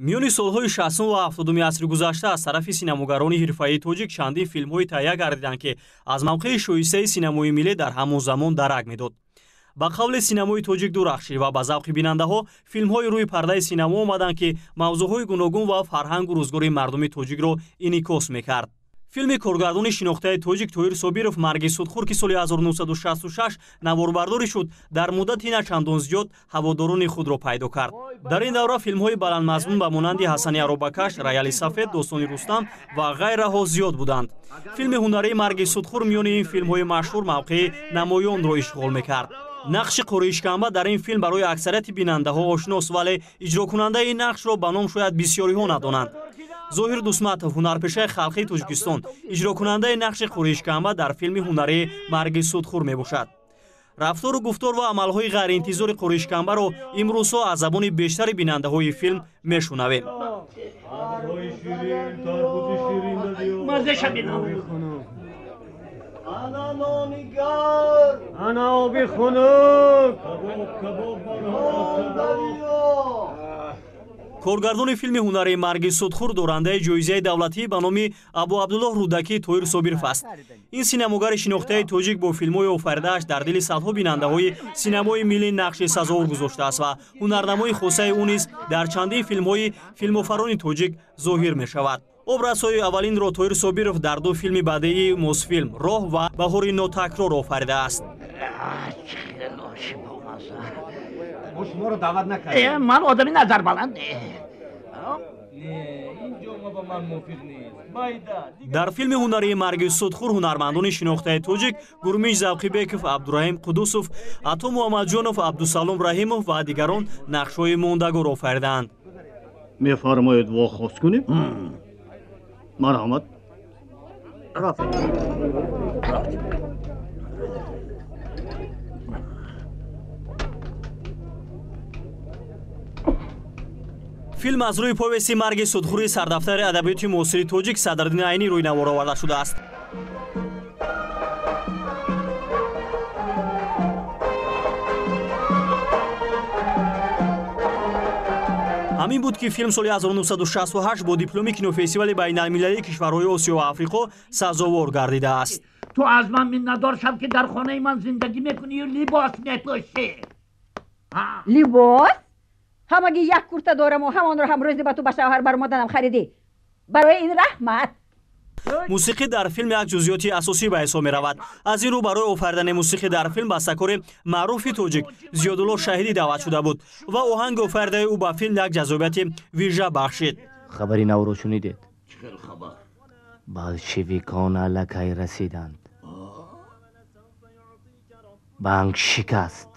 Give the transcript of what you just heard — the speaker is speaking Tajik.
Миёни солҳои 60 ва 70 асри гузашта аз тарафи синамогарони ҳирфаии тоҷик чандин филмҳои таҳия гардиданд, ки аз мавқеи шоистаи синамои миллӣ дар ҳамон замон дарак медод. Ба қавли синамои тоҷик дурахшид ва ба завқи бинандаҳо филмҳои рӯи пардаи синамо омаданд, ки мавзӯъҳои гуногун ва фарҳангу рӯзгори мардуми тоҷикро инъикос мекард. Филми коргардони шинохтаи тоҷик Тоҳир Собиров «Марги судхӯр», ки соли 1966 наворбардорӣ шуд, дар муддати на чандон зиёд ҳаводорони худро пайдо кард. Дар ин давра филмҳои баландмазмун ба монанди «Ҳасани аробакаш», «Рояли сафед», «Достони Рустам» ва ғайраҳо зиёд буданд. Филми ҳунарии «Марги судхӯр» миёни ин филмҳои машҳур мавқеи намоёнро ишғол мекард. Нақши Қории Ишкамба дар ин филм барои аксарияти бинандаҳо ошност, вале иҷрокунандаи ин нақшро ба ном шояд бисёриҳо надонанд. Зоҳир Дусматов, ҳунарпешаи халқии Тоҷикистон, иҷрокунандаи нақши Қории Ишкамба дар филми ҳунарии «Марги судхӯр» мебошад. Рафтору гуфтор ва амалҳои ғайриинтизори Қории Ишкамбаро имрӯзҳо аз забони бештари бинандаҳои филм мешунавем. Коргардони филми ҳунарии «Марги судхӯр» дорандаи ҷоизаи давлатӣ ба номи Абу Абдуллоҳ Рӯдакӣ Тоҳир Собиров аст. Ин синамогари шинохтаи тоҷик бо филмҳои офаридааш дар дили садҳо бинандаҳои синамои миллӣ нақши сазовор гузоштааст ва ҳунарнамои хосаи ӯ низ дар чандин филмҳои филмофарони тоҷик зоҳир мешавад. Образҳои аввалинро Тоҳир Собиров дар ду филми бадеии Мосфилм «Роҳ» ва «Баҳори нотакрор» офаридааст. Ман одами назарбаланд. Дар филми ҳунарии «Марги судхӯр» ҳунармандони шинохтаи тоҷик Гурмич Завқибеков, Абдураҳим Қудусов, Ато Муҳаммадҷонов, Абдусалом Раҳимов ва дигарон нақшҳои мондагор офаридаанд. Мефармоед, вохост кунем? Марҳамат. Филм аз рӯи повести «Марги судхӯри» сардафтари адабиёти муосири тоҷик Садриддин Айнӣ рӯи навор оварда шудааст. Ҳамин буд, ки филм соли 1968 бо дипломи кинофестивали байналмилалии кишварҳои Осиё ва Африқо сазовор гардидааст. Ту аз ман миннатдор шав, ки дар хонаи ман зиндагӣ мекунию либос мепӯшӣ. Либос? Ҳамагӣ як курта дораму ҳамонро ҳам рӯзи ба ту ба шавҳар баромаданам харидӣ. Барои ин раҳмат. Мусиқӣ дар филм як ҷузъиёти асосӣ ба ҳисоб меравад. Аз ин рӯ барои офаридани мусиқӣ дар филм бастакори маъруфи тоҷик Зиёдулло Шаҳидӣ даъват шуда буд ва оҳанги офаридаи ӯ ба филм як ҷаззобияти вижа бахшид. Хабари навро шунидед? Болшевикон аллакай расиданд. Банк шикаст.